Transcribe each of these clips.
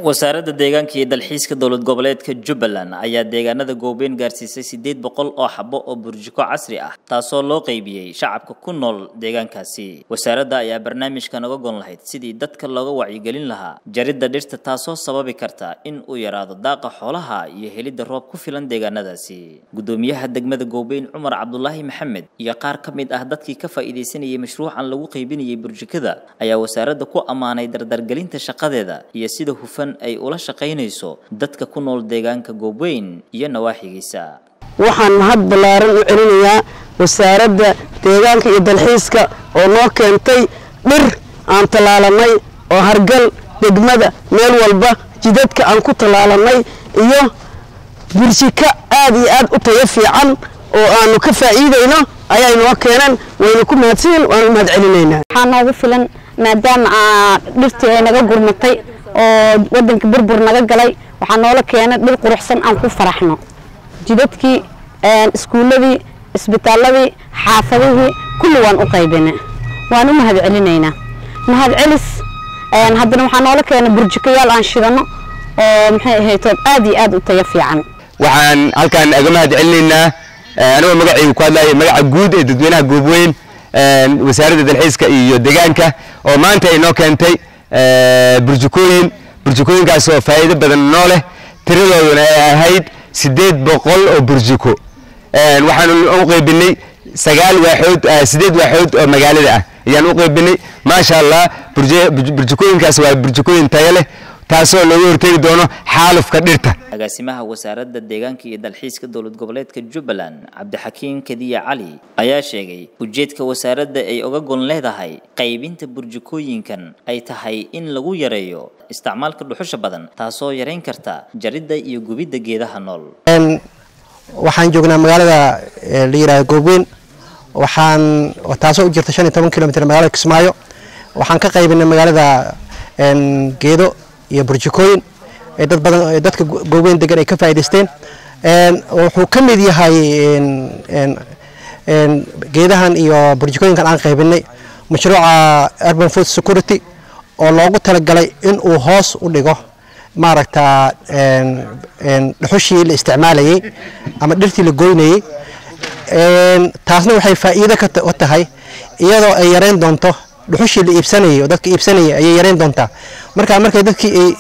Wasaaradda Deegaanka iyo Dalxiiska Dowlad Goboleedka Jubbaland ayaa deegaanada Goobeyn gaarsiisay 800 oo xabo oo burjiko casri ah, taasoo loo qaybiyey shacabka ku nool deegaankaasi. Wasaaradda ayaa barnaamijkan uga gon lahayd sidii dadka looga wacyigelin lahaa jaridda dhirta, taasoo sababi karta in uu yaraado daaqa xoolaha iyo helidda roob ku filan deegaanadaasi. Gudoomiyaha degmada Goobeyn Cumar Cabdulaahi Maxamed iyo qaar ka mid ah dadkii ka faa'iideysanayay mashruucan lagu qaybinayay burjikada ayaa wasaaradda ku ammaanay dardargelinta shaqadeeda iyo sida hufan ay ula shaqaynayso dadka ku nool deegaanka Goobeyn iyo nawaaxigiisa. Waxaan mahad ballaaran u celinayaa Wasaaradda Deegaanka iyo Dalxiiska oo noo keentay dhir aan tallaalanay oo hargal degmada meel walba jidadka aan ku tallaalanay, iyo burjiko aad iyo aad u tayo fiican oo aanu ka faa'iidayno ayay noo keeneen. Wayna ku mahadsiin, waanu u mahad celinaynaa. Waxaa noogu filan maadaama dhirtii ay naga gurmatay oo wadanka burbur naga galay, waxaa noola keenay dhir quruxsan aan ku faraxno. Jidadkii, iskuulladii, isbitaaladii, xaafadihii, kulli waan u qaybinay, waan u mahad celinaynaa, mahad celis. Haddana waxaa noola keenay burjikayaal aan shidano oo maxay ahayd aad iyo aad u tayo fiican. Waxaan halkan aga mahad celinaynaa, anigoo magacayga ku hadlaya magaca guud ee dadweynaha Goobweyn, Wasaaradda Dalxiiska iyo Deegaanka oo maanta ay noo keentay burjikooyin, burjikooyinkaas oo faa'iido badan noo leh, tiradooduna ay ahayd 800 oo burjiko. Waxaan u qaybinay 9 waaxood, 8 waaxood oo magaalada ah ayaan u qaybinay. Maasha Allah, burjikooyinkaas waa burjikooyin tayo leh, taasoo looga hortegi doono xaalufka dhirta. Agaasimaha Wasaaradda Deegaanka iyo Dalxiiska Dowlad Goboleedka Jubbaland Cabdixakiin Kadiye Cali ayaa sheegay ujeedka wasaaradda ay uga gon leedahay qaybinta burjikooyinkan ay tahay in lagu yareeyo isticmaalka dhuxusha badan, taasoo yareyn karta jaridda iyo gubidda geedaha nool. Waxaan joognaa magaalada la yidhahdo Goobweyn, waxaan taasoo u jirta 15 kilomitr magaalada Kismaayo. Waxaan ka qaybinay magaalada geedo iyo burjikooyin dad badan, dadka Goobweyn degan ay ka faa'iidaysteen. Wuxuu ka mid yahay geedahan iyo burjikooyinkan aan qaybinay mashruuca Urban Food Security oo loogu talagalay in uu hoos u dhigo maaragta dhuxushii la isticmaalayay ama dhirtii la goynayay. Taasna waxay faa'iido ka tahay iyadoo ay yareyn doonto dhuxushii la iibsanayay oo dadka iibsanayay ayay yareyn doontaa. Marka markay dadkii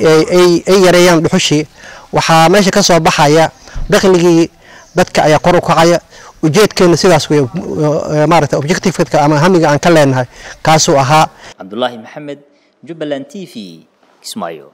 ay yareeyaan dhuxushii, waxaa meesha ka soo baxaya dakhligii dadka ayaa kor u kacaya. Ujeedkeena sidaas wey, maaragta objectiveka ama hamiga aan ka leenahay kaasuu ahaa. Cabdulaahi Maxamed, Jubbaland TV, Kismaayo.